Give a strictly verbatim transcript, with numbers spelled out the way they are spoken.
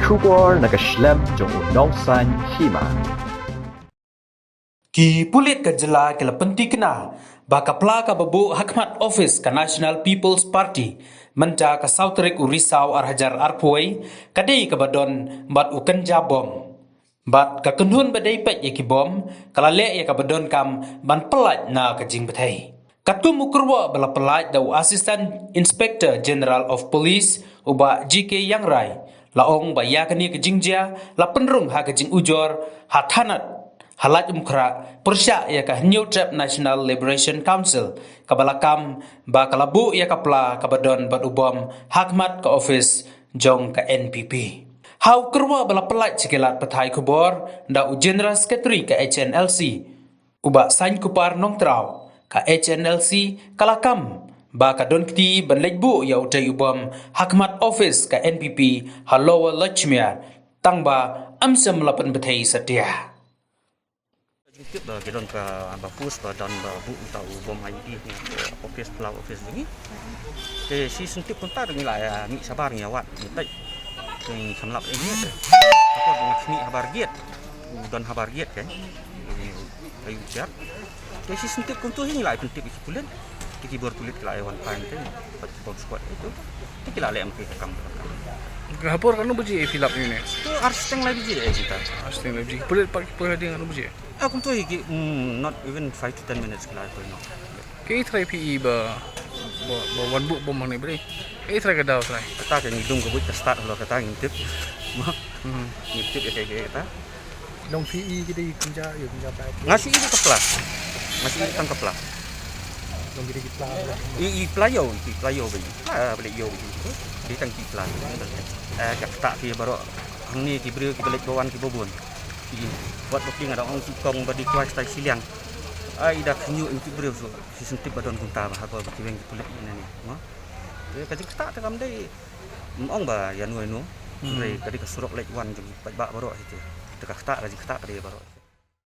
Khubor na ka shlem jong u nongsan hima. Ki pulit ka jylla ki la pyntikna ba ka pla kaba buh ha khmat office ka National People's Party mynta ka saw tarik u Risaw ar hajar arphew wei ka dei kaba don bad u kynja bom. Bad ka kynhun ba dei peit ïa ki bom ka la leh ïa kaba donkam ban pyllait na ka jingbthei. Katkum u kyrwoh ba la pyllait da u Assistant Inspector General of Police u Bah G K Yangrai, la ong ba ïa kane ka jingjia la pynrung ha ka jingujor ha thanat ha Laitumkhrah pyrshah ïa ka Hynñiewtrep National Liberation Council kaba la kam ba ka la buh ïa ka pla kaba don bad u bom ha khmat ka office jong ka N P P. Ha u kyrwoh ba la pyllait sha ki lad pathai khubor da u General Secretary ka H N L C, u Bah Sainkupar Nongtraw, ka H N L C ka la kam ba ka don kti ban leit buh ïa utei u bom ha khmat office ka N P P ha Lower Lachmere, tang ba ym shym la pynbthei satia. Jingtip ba ki don ka ba post ba don ba buh uta u bom I E D ha office, pla office jong ngi. Te shi sngewtip kumta te ngi la ïa mih shabar ngi ïa wad ngi peit. Te ngi kham lap ei ngi te. Hapoh ngi mih habar gate. U don habar gate kan. Ayu siap. Te shi sngewtip kumta hi ngi la ïa pyntip ïa ki pulit. Te ki bor pulit ki la ïa wan pan te. Pat ki bom squad itu. Te ki la leh ym ki ka kam ka kam. Ka hapor katno baje ïa fill up ïa une? Te ar shiteng lai baje ïa kita. Ar shiteng lai baje. Pulit pat ki poi hadien katno baje? Ah, kumta hi ki, mm, not even five to ten minutes ki la ïa poi noh. Kaei trai phi i ba, ba, ba wan buh bom hangne ba dei? Kaei trai ka daw trai? Kata ka ngi dung ka buit ka start halor kata ngi tip. Ma. Hmm. Ngi tip ïa kaei kaei kata. Long phi i ki dei kynja, ïa kynja phi. Nga shu i ka pla. Nga shu i tang ka pla. Long ki dei ki pla. I, i pla ïew, i pla ïew ba i. Pla ba dei ïew ba i. Dei tang ki pla. Eh, ka kata ki baroh. Hangne ki briew ki ba leit ba wan ki ba bun. Ki wat ba ki nga da ong ki kong ba dei kwai stai shiliang. Ai da khynñiuh ïa ki briew so. Shi sngewtip ba don kumta ba ha ko ba ki weng ki pulit ïa nani. Mo. Te ka jingkata te kam dei. Ym ong ba ïa no ïa no. Hmm. Hynrei ka dei ka surok leit wan jong ki paidbah baroh hi te. Te ka kata ka jingkata ka dei baroh.